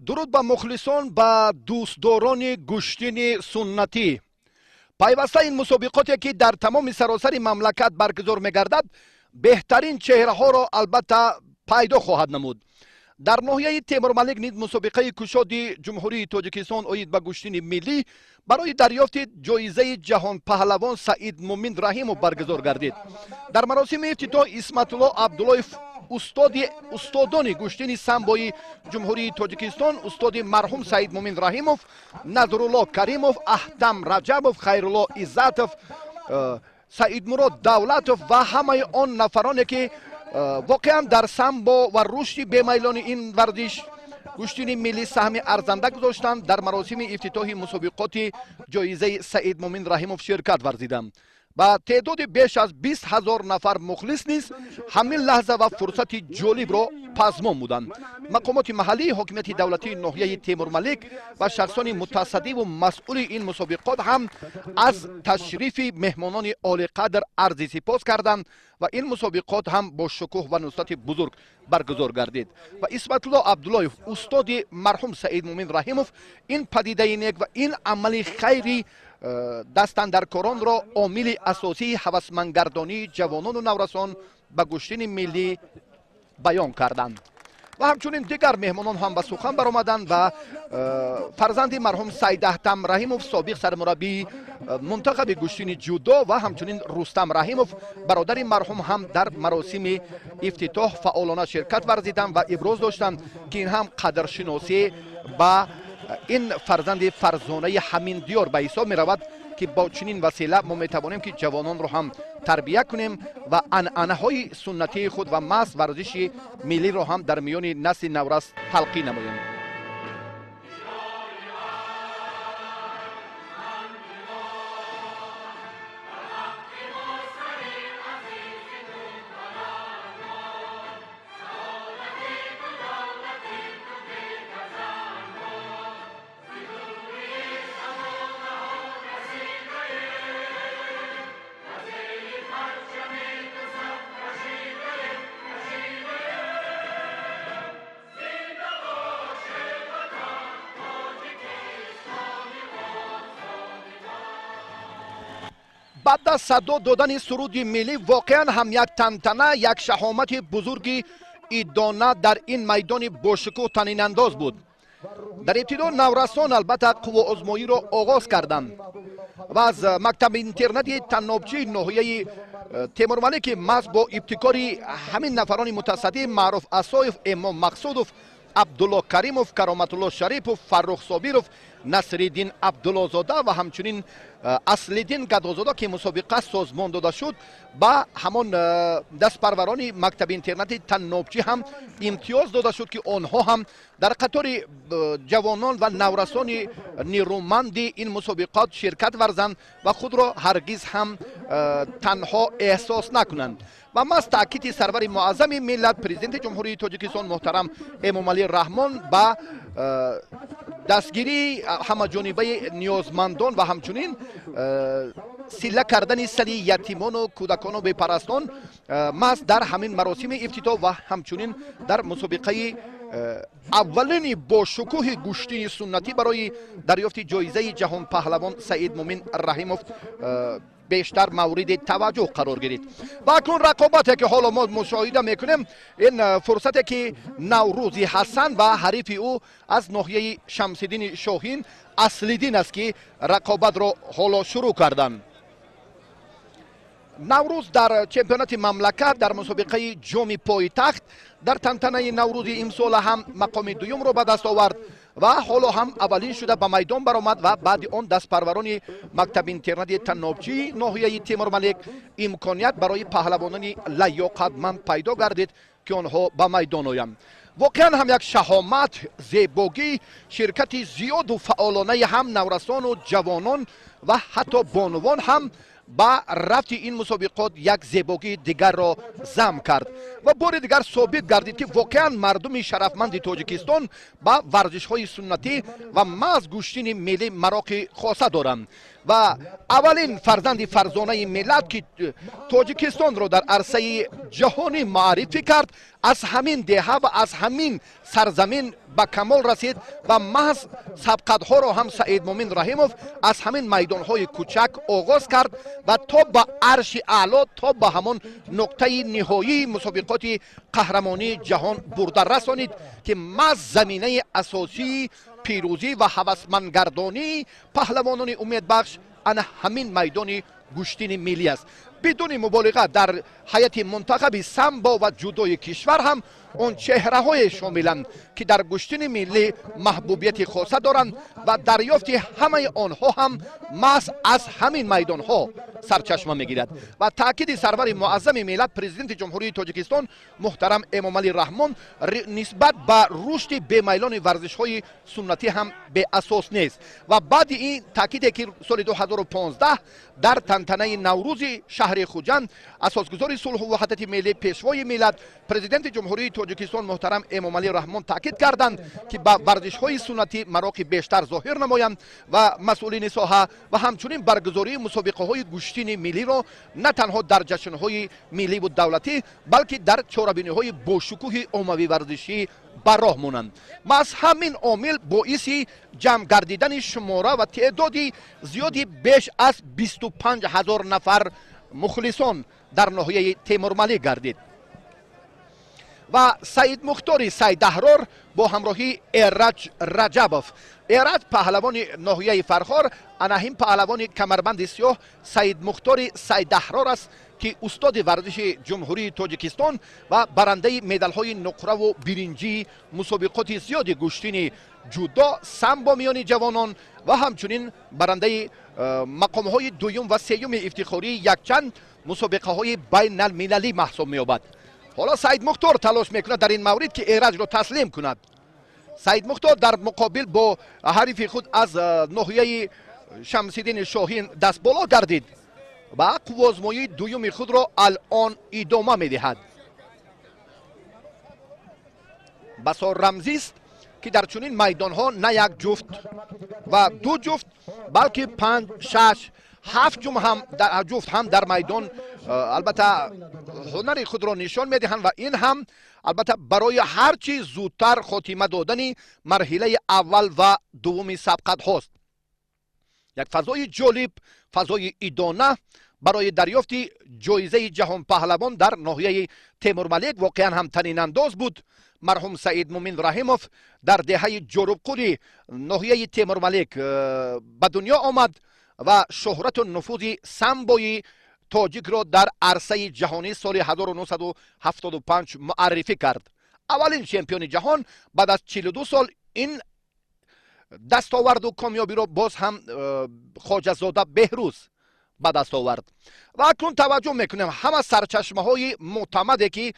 Дуруд ба мухлисон, ба дӯстдорони гӯштини суннатӣ. Пайваста ин мусобиқоте ки дар тамоми саросари мамлакат баргузор мегардад, беҳтарин чеҳраҳоро албатта пайдо хоҳад намуд. Дар ноҳияи Темурмалик низ мусобиқаи кушоди Ҷумҳурии Тоҷикистон оид ба гӯштини миллӣ барои дарёфти ҷоизаи ҷаҳонпаҳлавон Саид Мумин Раҳимов баргузор гардид. Дар маросими ифтитоҳ Исматулло Абдуллоев, устоди устодони гӯштини самбои Ҷумҳурии Тоҷикистон, устоди марҳум Саид Мумин Раҳимов, Назрулло Каримов, Аҳтам Раҷабов, Хайрулло Иззатов, Саидмурод Давлатов ва ҳамаи он нафароне ки воқеан дар самбо ва рушди бемайлони ин варзиш гӯштини миллӣ саҳми арзанда гузоштанд, дар маросими ифтитоҳи мусобиқоти ҷоизаи Саид Мумин Раҳимов ширкат варзиданд. Ва теъдоди беш аз 20 000 нафар мухлис низ ҳамин лаҳза ва фурсати ҷолибро пазмон буданд. Мақомоти маҳаллии ҳокимияти давлатии ноҳияи Темурмалик ва шахсони мутасаддиву масъули ин мусобиқот ҳам аз ташрифи меҳмонони олиқадр арзи сипос карданд ва ин мусобиқот ҳам бо шукӯҳ ва нусрати бузург баргузор гардид. Ва Исматулло Абдуллоев, устоди марҳум Саид Мумин Раҳимов, ин падидаи нек ва ин амали хайри дастандаркоронро омили асосии ҳавасмандгардонии ҷавонону наврасон ба гӯштини миллӣ баён карданд. Ва ҳамчунин дигар меҳмонон ҳам ба сухан баромаданд ва фарзанди марҳум Сайдаҳтам Раҳимов, собиқ сармураббии мунтахаби гӯштини ҷудо, ва ҳамчунин Рустам Раҳимов, бародари марҳум, ҳам дар маросими ифтитоҳ фаъолона ширкат варзиданд ва иброз доштанд, ки ин ҳам қадршиносӣ ба ин фарзанди фарзонаи ҳамин диёр ба ҳисоб меравад, ки бо чунин васила мо метавонем ки ҷавононро ҳам тарбия кунем ва анъанаҳои суннатии худ ва маҳз варзиши миллиро ҳам дар миёни насли наврас талқин намоем. Баъд аз садо додани суруди миллӣ воқеан ҳам як тантана, як шаҳомати бузурги идона дар ин майдони бошукӯҳ танинандоз буд. Дар ибтидо наврасон албатта қувваозмоиро оғоз карданд ва аз мактаби интернати таннобчии ноҳияи Темурмалик, ки маҳз бо ибтикори ҳамин нафарони мутасаддӣ Маъруф Асоев, Эмом Мақсудов, Абдулло Каримов, Кароматулло Шарипов, Фаррух Собиров, Насриддин Абдуллозода ва ҳамчунин Аслиддин Гадозода, ки мусобиқа созмон дода шуд, ба ҳамон дастпарварони мактаби интернати таннобчӣ ҳам имтиёз дода шуд, ки онҳо ҳам дар қатори ҷавонон ва наврасони нерӯманди ин мусобиқот ширкат варзанд ва худро ҳаргиз ҳам танҳо эҳсос накунанд. Ва маҳз таъкиди сарвари муаззами миллат, Президенти Ҷумҳурии Тоҷикистон муҳтарам Эмомалӣ Раҳмон ба дастгирии ҳамаҷонибаи ниёзмандон ва ҳамчунин силла кардани сари ятимону кӯдакону бепарастон, маҳз дар ҳамин маросими ифтитоҳ ва ҳамчунин дар мусобиқаи аввалини бошукӯҳи гӯштини суннатӣ барои дарёфти ҷоизаи ҷаҳонпаҳлавон Саид Мумин Раҳимов бештар мавриди таваҷҷӯҳ қарор гирифт. Ва акнун рақобате ки ҳоло мо мушоҳида мекунем, ин фурсате ки Наврӯзи Ҳасан ва ҳарифи ӯ аз ноҳияи Шамсиддини Шоҳин Аслиддин аст, ки рақобатро ҳоло шурӯъ карданд. Наврӯз дар чемпионати мамлакат дар мусобиқаи ҷоми пойтахт дар тантанаи наврӯзи имсола ҳам мақоми дуюмро ба даст овард ва ҳоло ҳам аввалин шуда ба майдон баромад ва баъди он дастпарварони мактаби интернати таннобчии ноҳияи Темурмалик имконият барои паҳлавонони лаёқатманд пайдо гардид, ки онҳо ба майдон оянд. Воқеан ҳам як шаҳомат, зебогӣ, ширкати зиёду фаъолонаи ҳам наврасону ҷавонон ва ҳатто бонувон ҳам ба рафти ин мусобиқот як зебогии дигарро зам кард ва бори дигар собит гардид, ки воқеан мардуми шарафманди Тоҷикистон ба варзишҳои суннатӣ ва маҳз гӯштини миллӣ мароқи хоса доранд. Ва аввалин фарзанди фарзонаи миллат, ки Тоҷикистонро дар арсаи ҷаҳонӣ муаррифӣ кард, аз ҳамин деҳа ва аз ҳамин сарзамин ба камол расид. Ва маҳз сабқатҳоро ҳам Саидмумин Раҳимов аз ҳамин майдонҳои кӯчак оғоз кард ва то ба арши аъло, то ба ҳамон нуқтаи ниҳоии мусобиқоти қаҳрамонии ҷаҳон бурда расонид, ки маҳз заминаи асосии пирӯзӣ ва ҳавасмандгардонии паҳлавонони умедбахш ана ҳамин майдони гӯштини миллӣ аст. Бидуни муболиға, дар ҳайати мунтахаби самбо ва ҷудои кишвар ҳам он чеҳраҳое шомиланд, ки дар гӯштини миллӣ маҳбубияти хоса доранд ва дарёфти ҳамаи онҳо ҳам маҳз аз ҳамин майдонҳо сарчашма мегирад. Ва таъкиди сарвари муаззами миллат, Президенти Ҷумҳурии Тоҷикистон муҳтарам Эмомалӣ Раҳмон нисбат ба рушди бемайлони варзишҳои суннатӣ ҳам беасос нест. Ва баъди ин таъкиде, ки соли 2015 дар тантанаи Наврӯзи шаҳри Хуҷанд асосгузори сулҳу ваҳдати миллӣ, Пешвои миллат, Президенти Ҷумҳурии Тоҷикистон муҳтарам Эмомалӣ Раҳмон таъкид карданд, ки ба варзишҳои суннатӣ мароқи бештар зоҳир намоянд ва масъулини соҳа ва ҳамчунин баргузории мусобиқаҳои гӯштини миллиро на танҳо дар ҷашнҳои милливу давлатӣ, балки дар чорабиниҳои бошукӯҳи оммавӣ варзишӣ ба роҳ монанд. Маҳз ҳамин омил боиси ҷамъ гардидани шумора ва теъдоди зиёди беш аз 25 000 нафар мухлисон дар ноҳияи Темурмалик гардид. Ва Саидмухтори Сайдаҳрор бо ҳамроҳии Эраҷ Раҷабов. Эраҷ паҳлавони ноҳияи Фархор, анаҳин паҳлавони камарбанди сиёҳ Саидмухтори Сайдаҳрор аст, ки устоди варзиши Ҷумҳурии Тоҷикистон ва барандаи медалҳои нуқраву биринҷии мусобиқоти зиёди гӯштини ҷудо, самбо миёни ҷавонон ва ҳамчунин барандаи мақомҳои дуюм ва сеюми ифтихории якчанд мусобиқаҳои байналмилалӣ маҳсуб меёбад. Ҳоло Саидмухтор талош мекунад дар ин маврид, ки Эраҷро таслим кунад. Саидмухтор дар муқобил бо ҳарифи худ аз ноҳияи Шамсиддини Шоҳин дастболо гардид ва қувваозмоии дуюми худро алон идома медиҳад. Басо рамзист, ки дар чунин майдонҳо на як ҷуфт ва ду ҷуфт, балки панҷ, шаш, ҳафт ҷуфт ҳам дар майдон албатта ҳунари худро нишон медиҳанд. Ва ин ҳам албатта барои ҳар чӣ зудтар хотима додани марҳилаи аввал ва дуввуми сабқатҳост. Як фазои ҷолиб, фазои идона барои дарёфти ҷоизаи ҷаҳонпаҳлавон дар ноҳияи Темурмалик воқеан ҳам танинандоз буд. Марҳум Саидмумин Раҳимов дар деҳаи Ҷорубқули ноҳияи Темурмалик ба дунё омад ва шӯҳрату нуфузи самбои тоҷикро дар арсаи ҷаҳонӣ соли 1975 муаррифӣ кард. Аввалин чемпиони ҷаҳон баъд аз 42 сол ин дастоварду комёбиро боз ҳам Хоҷазода Беҳрӯз ба даст овард. Ва акнун таваҷҷӯҳ мекунем, ҳама сарчашмаҳои мӯътамаде, ки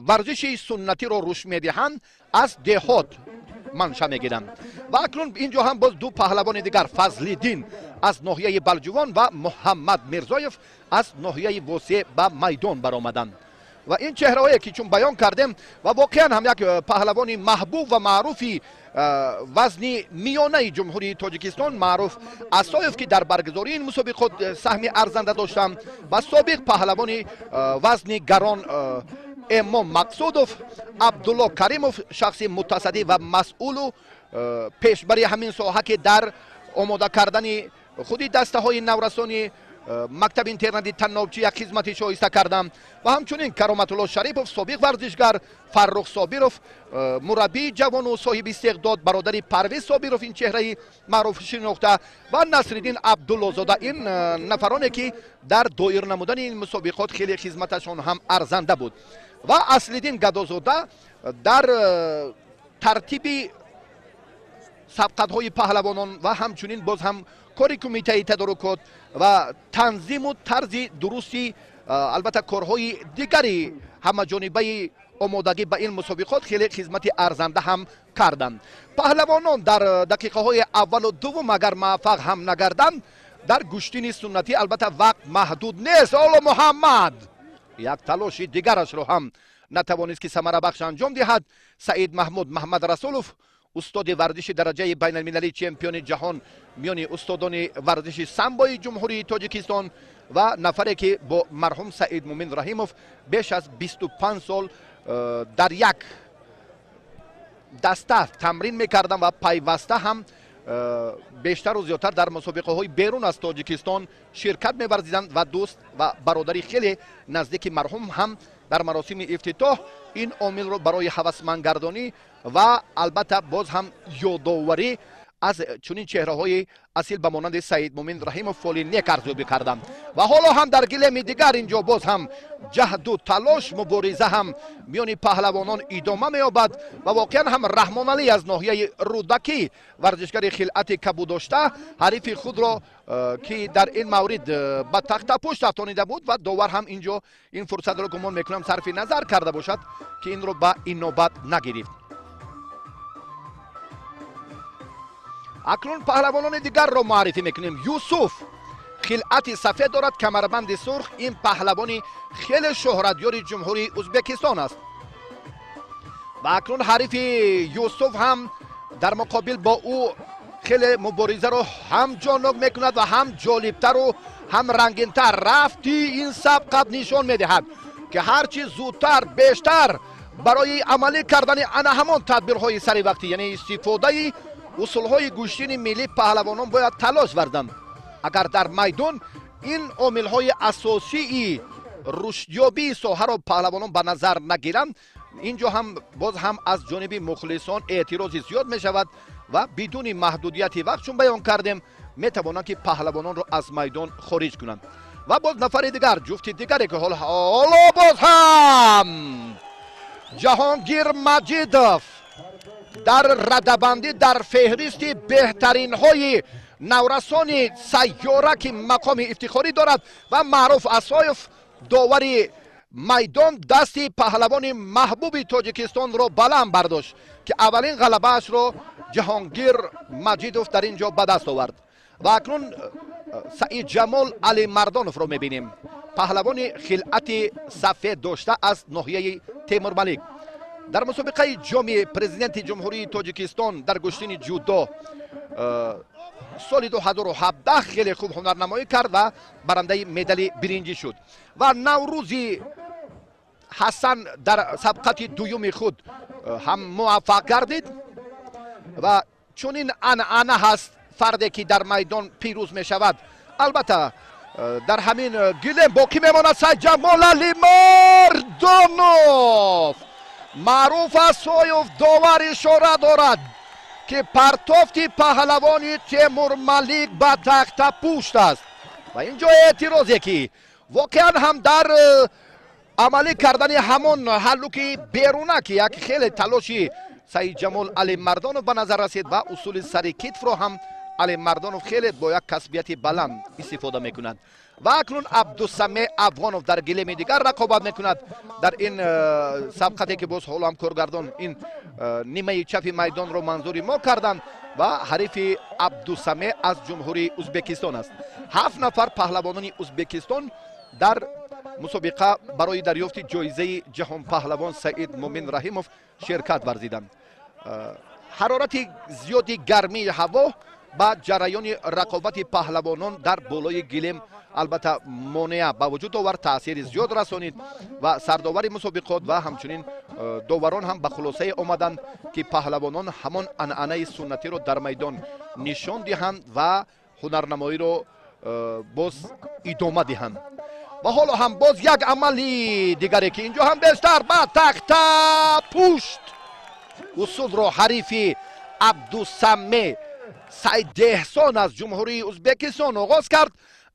варзиши суннатиро рушд медиҳанд, аз деҳот манша мегиранд. Ва акнун ин ҷо ҳам боз ду паҳлавони дигар, Фазлиддин аз ноҳияи Балҷувон ва Муҳаммад Мирзоев аз ноҳияи Восеъ, ба майдон баромаданд. Ва ин чеҳраҳое, ки чун баён кардем, ва воқеан ҳам як паҳлавони маҳбуб ва маъруфи вазни миёнаи Ҷумҳурии Тоҷикистон, Маъруф Асоев, ки дар баргузории ин мусобиқот саҳми арзанда доштанд, ва собиқ паҳлавони вазни гарон Эмом Мақсудов, Абдулло Каримов, шахси мутасаддӣ ва масъулу пешбари ҳамин соҳа, ки дар омода кардани худи дастаҳои наврасони мактаби интернати таннобчӣ як хизмати шоиста кардам, ва ҳамчунин Кароматулло Шарипов, собиқ варзишгар, Фаррух Собиров, мураббии ҷавону соҳиби истеъдод, бародари Парвиз Собиров, ин чеҳраи маъруф шинохта, ва Насриддин Абдуллозода, ин нафароне, ки дар доир намудани ин мусобиқот хеле хизматашон ҳам арзанда буд, ва Аслиддин Гадозода дар тартиби сабқатҳои паҳлавонон ва ҳамчунин боз ҳам кори кумитаи тадорукот ва танзиму тарзи дурусти албатта корҳои дигари ҳамаҷонибаи омодагӣ ба ин мусобиқот хеле хизмати арзанда ҳам карданд. Паҳлавонон дар дақиқаҳои аввалу дуввум агар муваффақ ҳам нагарданд, дар гӯштини суннатӣ албатта вақт маҳдуд нест. Ҳоло Муҳаммад як талоши дигарашро ҳам натавонист, ки самарабахш анҷом диҳад. Саид Маҳмуд Маҳмад Расулов. Устоди варзиши дараҷаи байналмилалӣ, чемпиони ҷаҳон миёни устодони варзиши самбои Ҷумҳурии Тоҷикистон ва нафаре, ки бо марҳум Саидмумин Раҳимов беш аз 25 сол дар як даста тамрин мекардам ва пайваста ҳам бештару зиёдтар дар мусобиқаҳои берун аз Тоҷикистон ширкат меварзиданд ва дӯст ва бародари хеле наздики марҳум ҳам дар маросими ифтитоҳ ин омилро барои ҳавасмандгардонӣ ва албатта боз ҳам ёдоварӣ аз чунин чеҳраҳои асил ба монанди Саидмумин Раҳимов фоли нек арзёбӣ карданд. Ва ҳоло ҳам дар гилеми дигар инҷо боз ҳам ҷаҳду талош, мубориза ҳам миёни паҳлавонон идома меёбад ва воқеан ҳам Раҳмоналӣ аз ноҳияи Рӯдакӣ, варзишгари хилъати кабудошта, ҳарифи худро, ки дар ин маврид ба тахтапушт афтонида буд ва довар ҳам инҷо ин фурсатро, гумон мекунам, сарфи назар карда бошад, ки инро ба инобат нагирифт. Акнун паҳлавонони дигарро муаррифӣ мекунем. Юсуф хилъати сафед дорад, камарбанди сурх. Ин паҳлавони хеле шӯҳратёри Ҷумҳурии Ӯзбекистон аст. Ва акнун ҳарифи Юсуф ҳам дар муқобил бо ӯ хеле муборизаро ҳам ҷоннок мекунад ва ҳам ҷолибтару ҳам рангинтар. Рафти ин сабқат нишон медиҳад, ки ҳарчи зудтар бештар барои амалӣ кардани ана ҳамон тадбирҳои саривақтӣ, яъне истифодаи усулҳои гӯштини миллӣ, паҳлавонон бояд талош варзанд. Агар дар майдон ин омилҳои асосии рушдёбии соҳаро паҳлавонон ба назар нагиранд, инҷо ҳам боз ҳам аз ҷониби мухлисон эътирози зиёд мешавад ва бидуни маҳдудияти вақт, чун баён кардем, метавонанд, ки паҳлавононро аз майдон хориҷ кунанд. Ва боз нафари дигар, ҷуфти дигаре, ки ҳоло боз ҳам Ҷаҳонгир Маҷидов дар радабандӣ дар феҳристи беҳтаринҳои наврасони сайёра, ки мақоми ифтихорӣ дорад, ва Маъруф Асоев, довари майдон, дасти паҳлавони маҳбуби Тоҷикистонро баланд бардошт, ки аввалин ғалабаашро Ҷаҳонгир Маҷидов дар ин ҷо ба даст овард. Ва акнун Саидҷамол Алимардоновро мебинем, паҳлавони хилъати сафед дошта аз ноҳияи Темурмалик. Дар мусобиқаи ҷоми президенти Ҷумҳурии Тоҷикистон дар гӯштини ҷудо соли 2017 хеле хуб ҳунарнамоӣ кард ва барандаи медали биринҷӣ шуд. Ва Наврӯзи Ҳасан дар сабқати дуюми худ ҳам муваффақ гардид. Ва чунин анъана ҳаст, фарде ки дар майдон пирӯз мешавад, албатта дар ҳамин гилем боқӣ мемонад. Сайдҷамол Алимардонов, Маъруф Асоев довар ишора дорад, ки партофти паҳлавони Темурмалик ба тахтапушт аст. Ва ин ҷо эътирозе, ки воқеан ҳам дар амалӣ кардани ҳамон ҳаллуки беруна, ки як хеле талоши Саидҷамол Алимардонов ба назар расид ва усули сари китфро ҳам Алимардонов хеле бо як касбияти баланд истифода мекунад. Ва акнун Абдусаме Афғонов дар гилеми дигар рақобат мекунад. Дар ин сабқате, ки боз ҳоло ҳам коргардон ин нимаи чапи майдонро манзури мо карданд ва ҳарифи Абдусаме аз Ҷумҳурии Ӯзбекистон аст. 7 нафар паҳлавонони Ӯзбекистон дар мусобиқа барои дарёфти ҷоизаи ҷаҳонпаҳлавон Саид Мумин Раҳимов ширкат варзиданд. Ҳарорати зиёди гармии ҳаво ба ҷараёни рақобати паҳлавонон дар болои гилем албатта монеа ба вуҷуд овард, таъсири зиёд расонид ва сардовари мусобиқот ва ҳамчунин доварон ҳам ба хулосае омаданд, ки паҳлавонон ҳамон анъанаи суннатиро дар майдон нишон диҳанд ва ҳунарнамоиро боз идома диҳанд. Ва ҳоло ҳам боз як амали дигаре, ки инҷо ҳам бештар ба тахтапушт усулро ҳарифи Абдусаме Сайдеҳсон аз Ҷумҳурии Ӯзбекистон оғоз кард.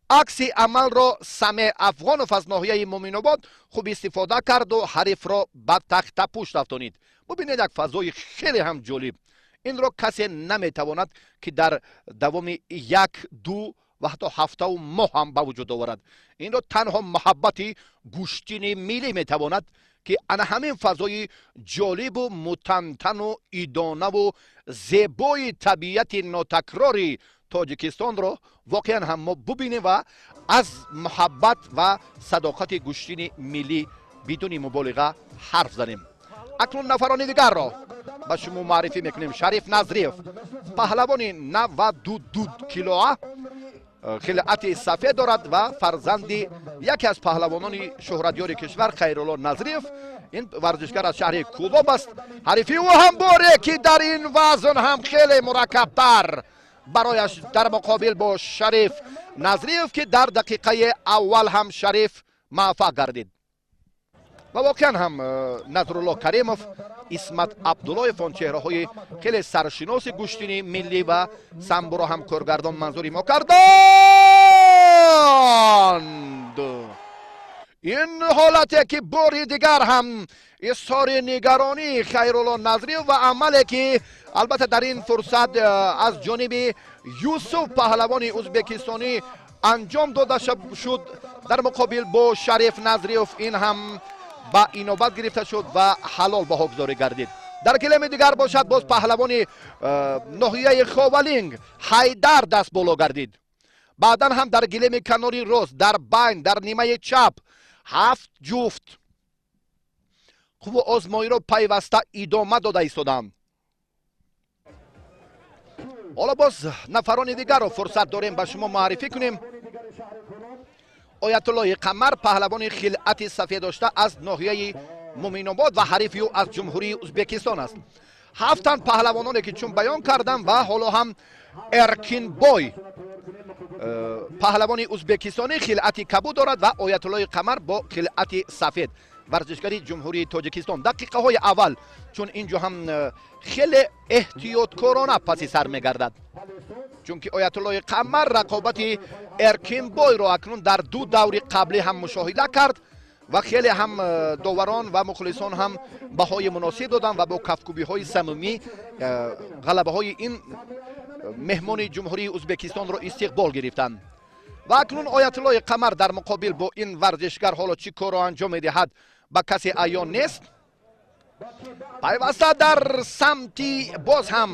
Акси амалро Саме Афғонов аз ноҳияи Муминобод хуб истифода карду ҳарифро ба тахтапушт афтонид. Бубинед, як фазои хеле ҳам ҷолиб. Инро касе наметавонад, ки дар давоми як, ду ва ҳатто ҳафтаву моҳ ҳам ба вуҷуд оварад. Инро танҳо муҳаббати гӯштини миллӣ метавонад, ки ана ҳамин фазои ҷолибу мутантану идонаву зебои табиати нотакрори Тоҷикистонро воқеан ҳам мо бубинем ва аз муҳаббат ва садоқати гӯштини миллӣ бидуни муболиға ҳарф занем. Акнун нафарони дигарро Ба шумо муаррифӣ мекунем: Шариф Назриев, паҳлавони 92 килоа, хилъати сафед дорад ва фарзанди яке аз паҳлавонони шӯҳратёри кишвар, Хайрулло Назриев. Ин варзишгар аз шаҳри Кӯлоб аст. Ҳарифи ӯ ҳам боре, ки дар ин вазн ҳам хеле мураккабтар барояш дар муқобил бо Шариф Назриев, ки дар дақиқаи аввал ҳам Шариф муваффақ гардид. Ва воқеан ҳам Назрулло Каримов, Исмат Абдуллоев, он чеҳраҳои хеле саршиноси гӯштини миллӣ ва самборо ҳам коргардон манзури мо карданд. Ин ҳолате, ки бори дигар ҳам изҳори нигаронии Хайрулло Назриев ва амале, ки албатта дар ин фурсат аз ҷониби Юсуф, паҳлавони ӯзбекистонӣ, анҷом дода шуд дар муқобил бо Шариф Назриев, ин ҳам ба инобат гирифта шуд ва ҳалол баҳогузорӣ гардид. Дар гилеми дигар бошад, боз паҳлавони ноҳияи Ховалинг Ҳайдар даст боло гардид. Баъдан ҳам дар гилеми канори рост, дар байн, дар нимаи чап ҳафт ҷуфт қувваозмоиро пайваста идома дода истоданд. Ҳоло боз нафарони дигарро фурсат дорем ба шумо муаррифӣ кунем. Оятуллои Қамар, паҳлавони хилъати сафед дошта аз ноҳияи Муминобод, ва ҳарифи ӯ аз Ҷумҳурии Ӯзбекистон аст. Ҳафтан паҳлавононе, ки чун баён кардам, ва ҳоло ҳам Эркинбой, паҳлавони ӯзбекистонӣ, хилъати кабуд дорад ва Оятуллои Қамар бо хилъати сафед, варзишгари Ҷумҳурии Тоҷикистон. Дақиқаҳои аввал, чун ин ҷо ҳам хеле эҳтиёткорона паси сар мегардад, чунки Оятуллои Қамар рақобати Эркинбойро акнун дар ду даври қаблӣ ҳам мушоҳида кард ва хеле ҳам доварон ва мухлисон ҳам баҳои муносиб доданд ва бо кафкӯбиҳои самимӣ ғалабаҳои ин меҳмони Ҷумҳурии Ӯзбекистонро истиқбол гирифтанд. Ва акнун Оятуллои Қамар дар муқобил бо ин варзишгар ҳоло чӣ корро анҷом медиҳад, ба касе аён нест. Пайваста дар самти боз ҳам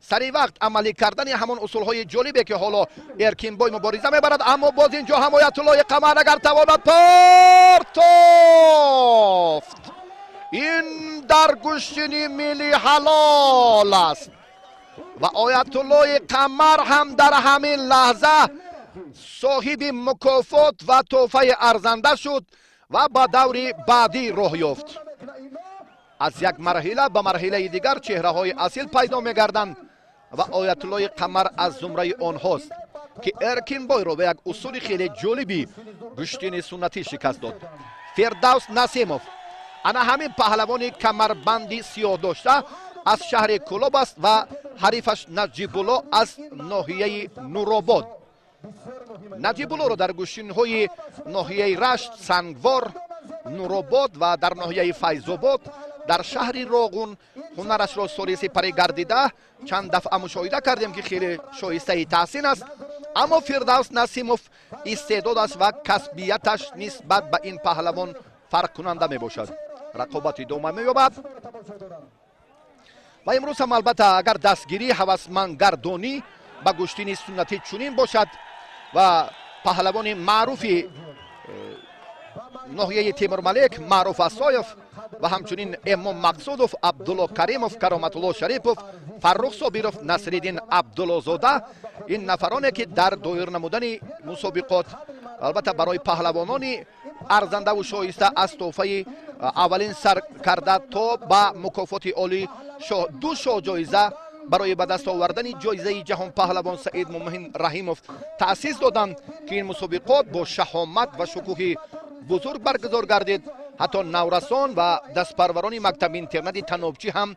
сари вақт амалӣ кардани ҳамон усулҳои ҷолибе, ки ҳоло Эркинбой мубориза мебарад. Аммо боз ин ҷо ҳам Оятуллои Қамар агар тавонад, партофт. Ин дар гӯштини миллӣ ҳалол аст ва Оятуллои Қамар ҳам дар ҳамин лаҳза соҳиби мукофот ва тӯҳфаи арзанда шуд ва ба даври баъдӣ роҳ ёфт. Аз як марҳила ба марҳилаи дигар чеҳраҳои асил пайдо мегарданд ва Оятуллои Қамар аз зумраи онҳост, ки Эркинбойро ба як усули хеле ҷолиби гӯштини суннатӣ шикаст дод. Фирдавс Насимов, ана ҳамин паҳлавони камарбанди сиёҳ дошта, аз шаҳри Кӯлоб аст ва ҳарифаш Наҷибулло аз ноҳияи Нуробод. Наҷибуллоро дар гӯштинҳои ноҳияи Рашт, Сангвор, Нуробод ва дар ноҳияи Файзобод, дар шаҳри Роғун ҳунарашро соли сипарӣ гардида чанд дафъа мушоҳида кардем, ки хеле шоистаи таҳсин аст. Аммо Фирдавс Насимов истеъдодаш ва касбияташ нисбат ба ин паҳлавон фарқкунанда мебошад. Рақобат идома меёбад ва имрӯз ҳам албатта агар дастгирӣ, ҳавасмандгардонӣ ба гӯштини суннатӣ чунин бошад ва паҳлавони маъруфи ноҳияи Темурмалик Маъруф Асоев ва ҳамчунин Эмом Мақсудов, Абдулло Каримов, Кароматулло Шарипов, Фаррух Собиров, Насриддин Абдуллозода, ин нафароне, ки дар доир намудани мусобиқот албатта барои паҳлавонони арзандаву шоиста аз тӯҳфаи аввалин сар карда то ба мукофоти олӣ, ду шоҳҷоиза барои ба даст овардани ҷоизаи ҷаҳонпаҳлавон Саид Мумин Раҳимов таъсис доданд, ки ин мусобиқот бо шаҳомат ва шукӯҳи бузург баргузор гардид. Ҳатто наврасон ва дастпарварони мактаби интернати Танобчӣ ҳам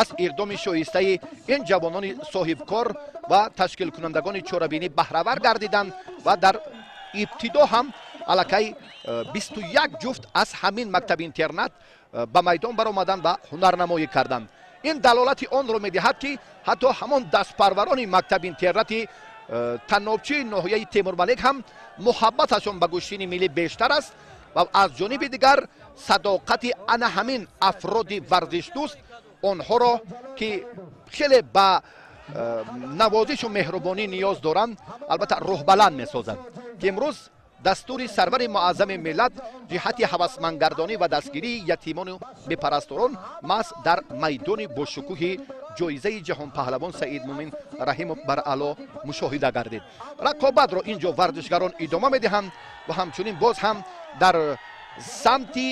аз иқдоми шоистаи ин ҷавонони соҳибкор ва ташкилкунандагони чорабинӣ баҳравар гардиданд ва дар ибтидо ҳам аллакай 21 ҷуфт аз ҳамин мактаби интернат ба майдон баромаданд ва ҳунарнамоӣ карданд. Ин далолати онро медиҳад, ки ҳатто ҳамон дастпарварони мактаби интернати Танобчии ноҳияи Темурмалик ҳам муҳаббаташон ба гӯштини миллӣ бештар аст ва аз ҷониби дигар садоқати ана ҳамин афроди варзишдӯст онҳоро, ки хеле ба навозишу меҳрубонӣ ниёз доранд, албатта рӯҳбаланд месозад, ки имрӯз Дастури сарвари муаззами миллат ҷиҳати ҳавасмандгардонӣ ва дастгирии ятимону бепарасторон маҳз дар майдони бошукӯҳи ҷоизаи ҷаҳонпаҳлавон Саидмӯмин Раҳимов бараъло мушоҳида гардид. Рақобатро ин ҷо варзишгарон идома медиҳанд ва ҳамчунин боз ҳам дар самти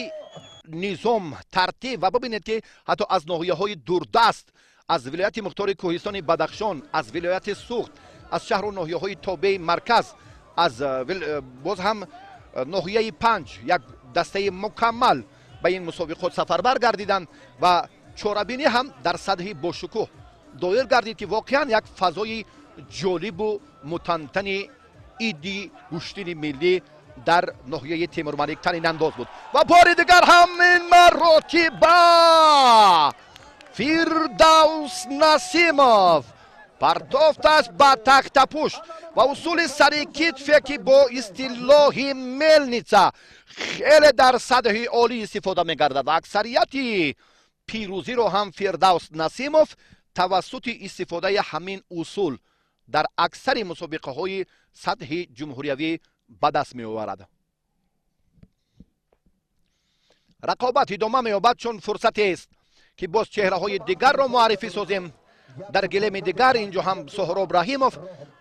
низом, тартиб. Ва бибинед, ки ҳатто аз ноҳияҳои дурдаст, аз вилояти мухтори Кӯҳистони Бадахшон, аз вилояти Суғд, аз шаҳру ноҳияҳои тобеи марказ, аз боз ҳам ноҳияи Панҷ як дастаи мукаммал ба ин мусобиқот сафарбар гардиданд ва чорабинӣ ҳам дар сатҳи бошукӯҳ доир гардид, ки воқеан як фазои ҷолибу мутантани иди гӯштини миллӣ дар ноҳияи Темурмалик танинандоз буд. Ва бори дигар ҳамин маротиба Фирдавс Насимов партофташ ба тахтапушт ва усули сари китфе, ки бо истилоҳи мельница хеле дар сатҳи олӣ истифода мегардад, ва аксарияти пирӯзиро ҳам Фирдавс Насимов тавассути истифодаи ҳамин усул дар аксари мусобиқаҳои сатҳи ҷумҳуриявӣ ба даст меоварад. Рақобат идома меёбад, чун фурсатест, ки боз чеҳраҳои дигарро муаррифӣ созем. Дар гилеми дигар инҷо ҳам Соҳроб Раҳимов,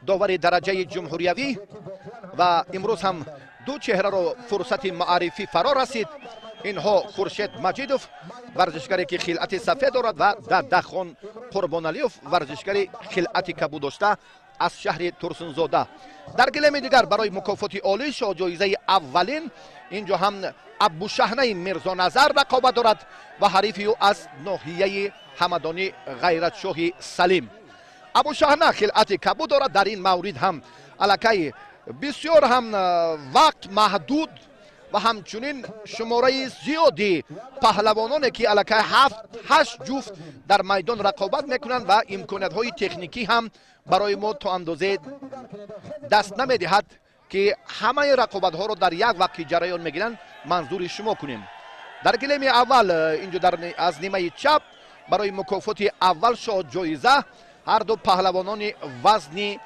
довари дараҷаи ҷумҳуриявӣ, ва имрӯз ҳам ду чеҳраро фурсати муаррифӣ фаро расид. Инҳо Хуршед Маҷидов, варзишгаре, ки хилъати сафед дорад, ва Дадахон Қурбоналиев, варзишгари хилъати кабуд дошта аз шаҳри Турсунзода. Дар гилеми дигар барои мукофоти олӣ, шоҳҷоизаи аввалин, инҷо ҳам Абушаҳнаи Мирзоназар рақобат дорад ва ҳарифи ӯ аз ноҳияи Ҳамадонӣ Ғайратшоҳи Салим. Абушаҳна хилъати кабуд дорад. Дар ин маврид ҳам аллакай бисёр ҳам вақт маҳдуд ва ҳамчунин шумораи зиёди паҳлавононе, ки аллакай ҳафт ҳашт ҷуфт дар майдон рақобат мекунанд ва имкониятҳои техникӣ ҳам барои мо то андозе даст намедиҳад, ки ҳамаи рақобатҳоро дар як вақт, ки ҷараён мегиранд, манзури шумо кунем. Дар гилеми аввал инҷо аз нимаи чап барои мукофоти аввал, шоҳҷоиза, ҳарду паҳлавонони вазни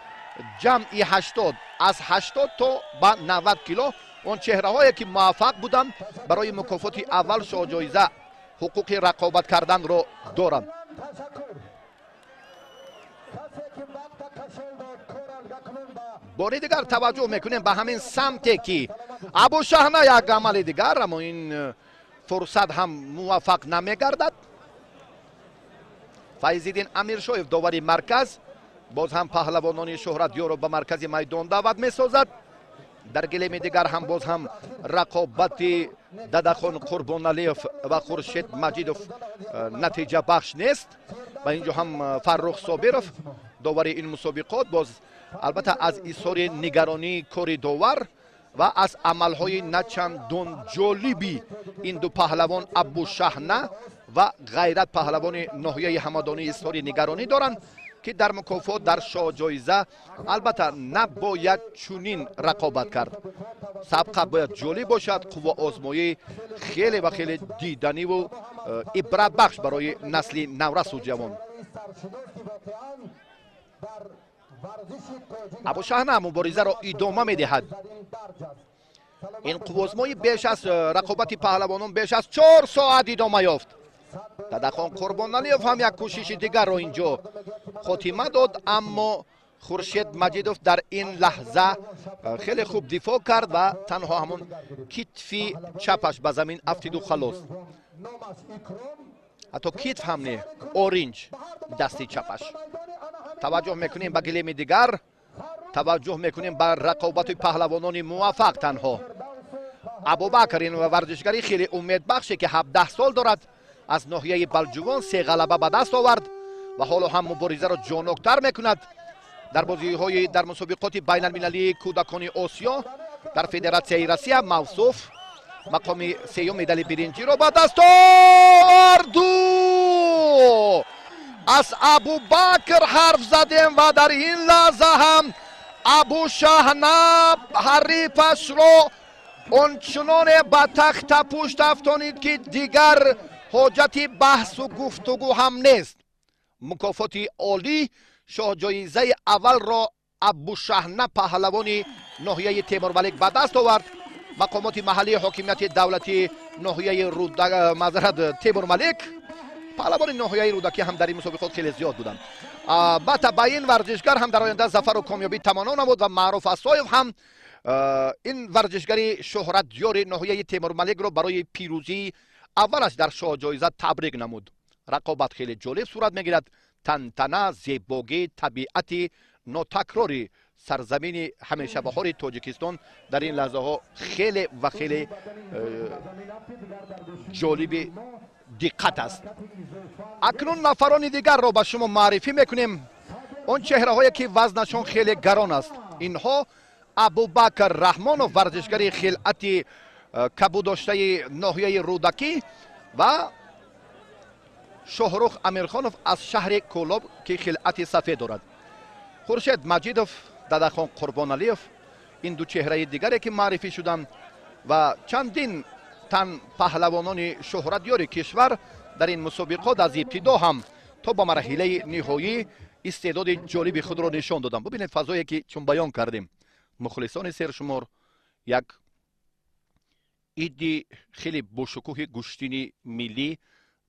ҷамъи 80, аз 80 то ба 90 кило, он чеҳраҳое, ки муваффақ буданд, барои мукофоти аввал, шоҳҷоиза ҳуқуқи рақобат карданро доранд. Бори дигар таваҷҷӯҳ мекунем ба ҳамин самте, ки Абушаҳна як амали дигар, аммо ин фурсат ҳам муваффақ намегардад. Файзиддин Амиршоев, довари марказ, боз ҳам паҳлавонони шӯҳратёрро ба маркази майдон даъват месозад. Дар гилеми дигар ҳам боз ҳам рақобати Дадахон Қурбоналиев ва Хуршед Маҷидов натиҷабахш нест ва инҷо ҳам Фаррух Собиров, довари ин мусобиқот, боз албатта аз изҳори нигаронии кори довар ва аз амалҳои начандон ҷолиби ин ду паҳлавон, Абушаҳна ва Ғайрат, паҳлавони ноҳияи Ҳамадонӣ, изҳори нигаронӣ доранд, ки дар мукофот, дар шоҳҷоиза албатта набояд чунин рақобат кард. Сабқа бояд ҷолиб бошад, қувваозмоӣ хеле ва хеле диданиву ибратбахш барои насли наврасу ҷавон. Абушаҳна муборизаро идома медиҳад. Ин қуввозмоӣ беш аз рақобати паҳлавонон беш аз 4 соат идома ёфт. Дадахон Қурбоналиев ҳам як кӯшиши дигарро инҷо хотима дод, аммо Хуршед Маҷидов дар ин лаҳза хеле хуб дифоъ кард ва танҳо ҳамон китфи чапаш ба замин афтиду халос. Ҳатто китф ҳам не, оринҷ дасти чапаш. Таваҷҷӯҳ мекунем ба гилеми дигар, таваҷҷӯҳ мекунем ба рақобати паҳлавонони муваффақ. Танҳо Абубакр, ин варзишгари хеле умедбахше, ки 17 сол дорад, аз ноҳияи Балҷувон, се ғалаба ба даст овард ва ҳоло ҳам муборизаро ҷоноктар мекунад. Дар бозиҳои дар мусобиқоти байналмилалии кӯдакони Осиё дар Федератсияи Россия мавсуф мақоми сеюм, медали биринҷиро ба даст оварду. Аз Абубакр ҳарф задем ва дар ин лаҳза ҳам Абушаҳна ҳарифашро ончуноне ба тахтапушт афтонид, ки дигар ҳоҷати баҳсу гуфтугӯ ҳам нест. Мукофоти олӣ, шоҳҷоизаи аввалро Абушаҳна паҳлавони ноҳияи Темурмалик ба даст овард. Мақомоти маҳаллии ҳокимияти давлатии ноҳияи Мазрат Темурмалик, паҳлавони ноҳияи Рӯдакӣ ҳам дар ин мусобиқот хеле зиёд буданд. Албатта, ба ин варзишгар ҳам дар оянда зафару комёбӣ таманно намуд ва Маъруф Асоев ҳам ин варзишгари шӯҳратёри ноҳияи Темурмаликро барои пирӯзии аввалаш дар шоҳҷоиза табрик намуд. Рақобат хеле ҷолиб сурат мегирад. Тантана, зебогӣ, табиати нотакрори сарзамини ҳамешабаҳори Тоҷикистон дар ин лаҳзаҳо хеле ва хеле ҷолиби диққат аст. Акнун нафарони дигарро ба шумо маърифӣ мекунем, он чеҳраҳое ки вазнашон хеле гарон аст. Инҳо Абубакр Раҳмонов, варзишгари хилъати кабудоштаи ноҳияи Рӯдакӣ, ва Шоҳрух Амирхонов аз шаҳри Кӯлоб, ки хилъати сафед дорад. Хуршед Маҷидов, Дадахон Қурбоналиев, ин ду чеҳраи дигаре ки маърифӣ шуданд ва чандин тан паҳлавонони шӯҳратёри кишвар дар ин мусобиқот аз ибтидо ҳам то ба марҳилаи ниҳоӣ истеъдоди ҷолиби худро нишон доданд. Бубинед фазое ки чун баён кардем, мухлисони сершумор, як иди хеле бошукӯҳи гӯштини миллӣ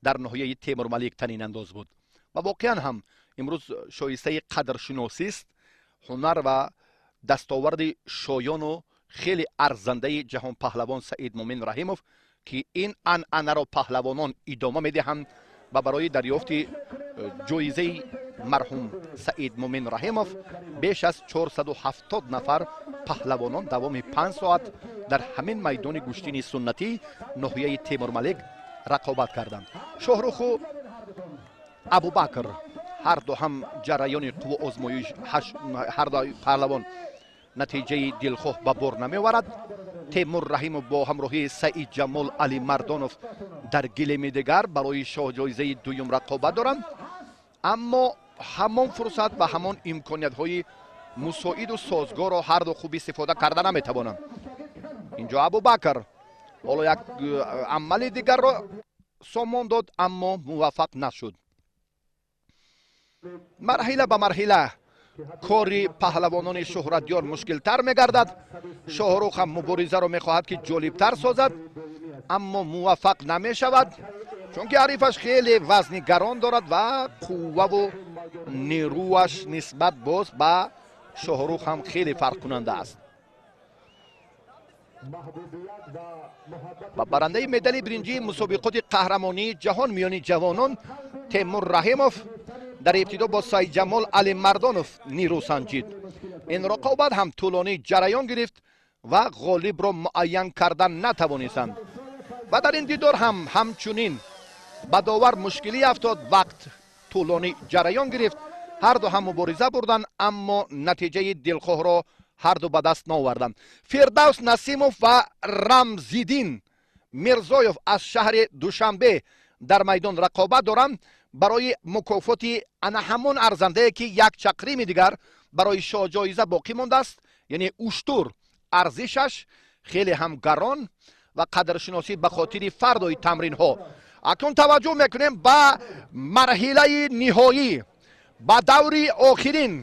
дар ноҳияи Темурмалик танинандоз буд ва воқеан ҳам имрӯз шоистаи қадршиносист ҳунар ва дастоварди шоёну хеле арзандаи ҷаҳонпаҳлавон Саид Мумин Раҳимов, ки ин анъанаро паҳлавонон идома медиҳанд ва барои дарёфти ҷоизаи марҳум Саид Мумин Раҳимов беш аз 470 нафар паҳлавонон давоми 5 соат дар ҳамин майдони гӯштини суннатӣ ноҳияи Темурмалик рақобат карданд. Шоҳруху Абубакр ҳарду ҳам ҷараёни қувваозмоиш, ҳарду паҳлавон натиҷаи дилхоҳ ба бор намеоварад. Темур Раҳимов бо ҳамроҳии Саидҷамол Алимардонов дар гилеми дигар барои шоҳҷоизаи дуюм рақобат доранд, аммо ҳамон фурсат ва ҳамон имкониятҳои мусоиду созгорро ҳарду хуб истифода карда наметавонанд. Инҷо Абубакр ҳоло як амали дигарро сомон дод, аммо муваффақ нашуд. Марҳила ба марҳила кори паҳлавонони шӯҳратёр мушкилтар мегардад. Шоҳрух ҳам муборизаро мехоҳад ки ҷолибтар созад, аммо муваффақ намешавад, чунки ҳарифаш хеле вазни гарон дорад ва қувваву нерӯаш нисбат боз ба Шоҳрух ҳам хеле фарқкунанда аст. Ва барандаи медали биринҷии мусобиқоти қаҳрамонии ҷаҳон миёни ҷавонон Темур Раҳимов дар ибтидо бо Сайдҷамол Алимардонов нирӯ санҷид. Ин рақобат ҳам тӯлонӣ ҷараён гирифт ва ғолибро муайян кардан натавонистанд. Ва дар ин дидор ҳам ҳамчунин ба довар мушкилӣ афтод, вақт тӯлонӣ ҷараён гирифт, ҳарду ҳам мубориза бурданд, аммо натиҷаи дилхоҳро ҳарду ба даст наоварданд. Фирдавс Насимов ва Рамзиддин Мирзоев аз шаҳри Душанбе дар майдон рақобат доранд барои мукофоти ана ҳамон арзандае, ки як чақрими дигар барои шоҳҷоиза боқӣ мондааст, яъне уштур, арзишаш хеле ҳам гарон ва қадршиносӣ ба хотири фардои тамринҳо. Акнун таваҷҷӯҳ мекунем ба марҳилаи ниҳоӣ, ба даври охирин,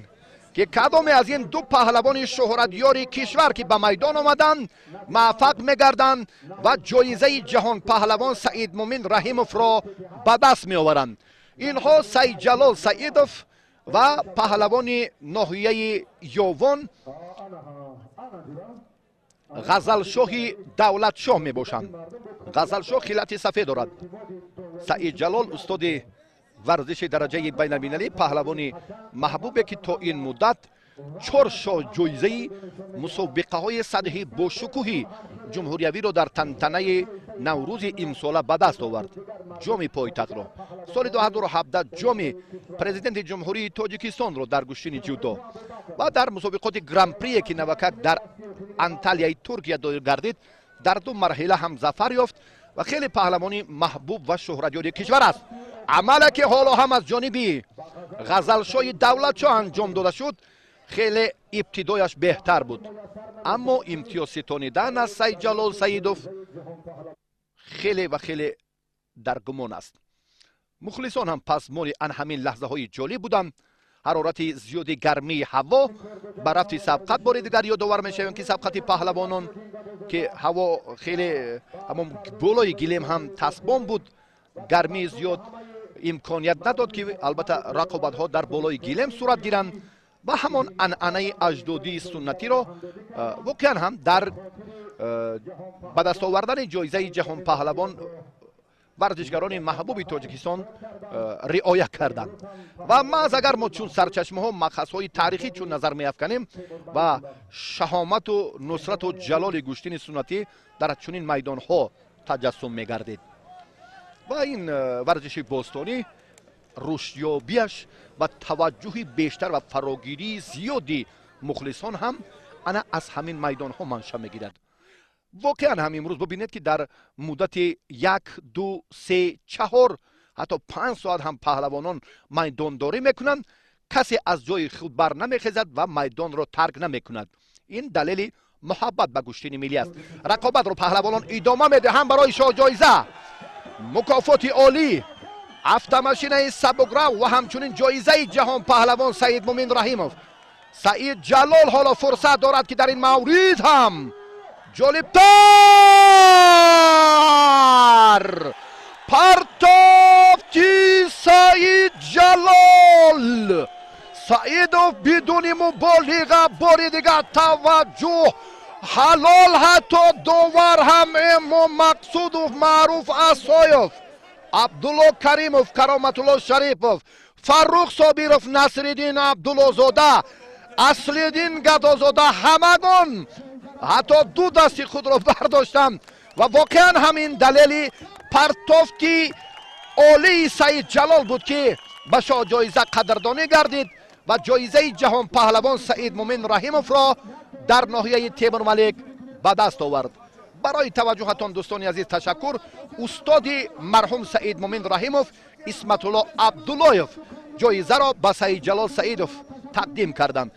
ки кадоме аз ин ду паҳлавони шӯҳратёри кишвар, ки ба майдон омаданд, муваффақ мегарданд ва ҷоизаи ҷаҳонпаҳлавон Саид Мумин Раҳимовро ба даст меоваранд. Инҳо Саидҷалол Саидов ва паҳлавони ноҳияи Ёвон Ғазалшоҳи Давлатшоҳ мебошанд. Ғазалшоҳ хилати сафед дорад. Саидҷалол устоди варзиши дараҷаи байналмилалӣ, паҳлавони маҳбубе, ки то ин муддат 4 шоҳҷоизаи мусобиқаҳои сатҳи бошукӯҳи ҷумҳуриявиро дар тантанаи Наврӯзи имсола ба даст овард, ҷоми пойтахтро соли 2017, ҷоми президенти Ҷумҳурии Тоҷикистонро дар гӯштини ҷудо ва дар мусобиқоти гран-прие, ки навакак дар Анталияи Туркия доир гардид, дар ду марҳила ҳам зафар ёфт ва хеле паҳлавони маҳбуб ва шӯҳратёри кишвар аст. Амале ки ҳоло ҳам аз ҷониби Ғазалшоҳи Давлатшоҳ анҷом дода шуд, хеле ибтидояш беҳтар буд, аммо имтиёз ситонидан аз Саидҷалол Саидов хеле ва хеле дар гумон аст. Мухлисон ҳам пасмоли ан ҳамин лаҳзаҳои ҷолиб буданд. Ҳарорати зиёди гармии ҳаво ба рафти сабқат бори дигар ёдовар мешавем, ки сабқати паҳлавонон, ки ҳаво хеле, ҳамон болои гилем ҳам тасбон буд, гармии зиёд имконият надод, ки албатта рақобатҳо дар болои гилем сурат гиранд ва ҳамон анъанаи аҷдодии суннатиро воқеан ҳам дар ба даст овардани ҷоизаи ҷаҳонпаҳлавон варзишгарони маҳбуби Тоҷикистон риоя карданд. Ва маҳз агар мо чун сарчашмаҳо, маъхазҳои таърихӣ чун назар меафканем ва шаҳомату нусрату ҷалоли гӯштини суннатӣ дар чунин майдонҳо таҷассум мегардид ва ин варзиши бостонӣ рушдёбиаш ва таваҷҷӯҳи бештар ва фарогирии зиёди мухлисон ҳам ана аз ҳамин майдонҳо манша мегирад. Воқеан ҳам имрӯз бибинед, ки дар муддати 1, 2, 3, 4, ҳатто 5 соат ҳам паҳлавонон майдондорӣ мекунанд, касе аз ҷои худ бар намехезад ва майдонро тарк намекунад. Ин далели муҳаббат ба гӯштини миллӣ аст. Рақобатро паҳлавонон идома медиҳанд барои шоҳҷоиза, мукофоти олӣ, автомашинаи сабукрав ва ҳамчунин ҷоизаи ҷаҳонпаҳлавон Саидмумин Раҳимов. Саид Ҷалол ҳоло фурсат дорад, ки дар ин маврид ҳам ҷолибтар партофти Саид Ҷалол Саидов бидуни муболиға бори дигар таваҷҷӯҳ ҳалол. Ҳатто довар ҳам, Эмом Мақсудов, Маъруф Асоев, Абдулло Каримов, Кароматулло Шарипов, Фаррух Собиров, Насриддин Абдуллозода, Аслиддин Гадозода ҳамагон ҳатто ду дасти худро бардоштанд. Ва воқеан ҳамин далели партофти олии Саид Ҷалол буд, ки ба шоҳҷоиза қадрдонӣ гардид ва ҷоизаи ҷаҳонпаҳлавон Саид Мумин Раҳимовро дар ноҳияи Темурмалик ба даст овард. Барои таваҷҷӯҳатон, дӯстони азиз, ташаккур. Устоди марҳум Саид Мумин Раҳимов, Исматулло Абдуллоев, ҷоизаро ба Саидҷалол Саидов тақдим карданд.